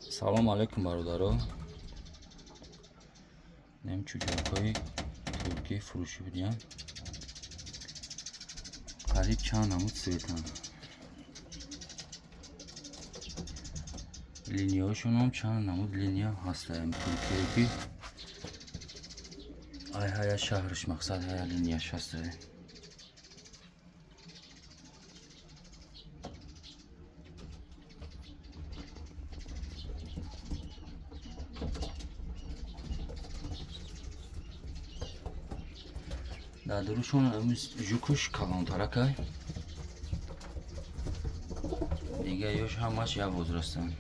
Салом алейкум, бародаро. Нем чӯҷакҳои туркӣ фурӯшӣ будиян. Қариб чанд намуд цветан. Линияҳошонам чанд намуд линия ҳастаем туркие ки ай ҳая шаҳриш мақсад ҳая линияш ҳастае. Дар дурушон жукуш калонтаракай. Дига ёш ҳамаш як возрастанд.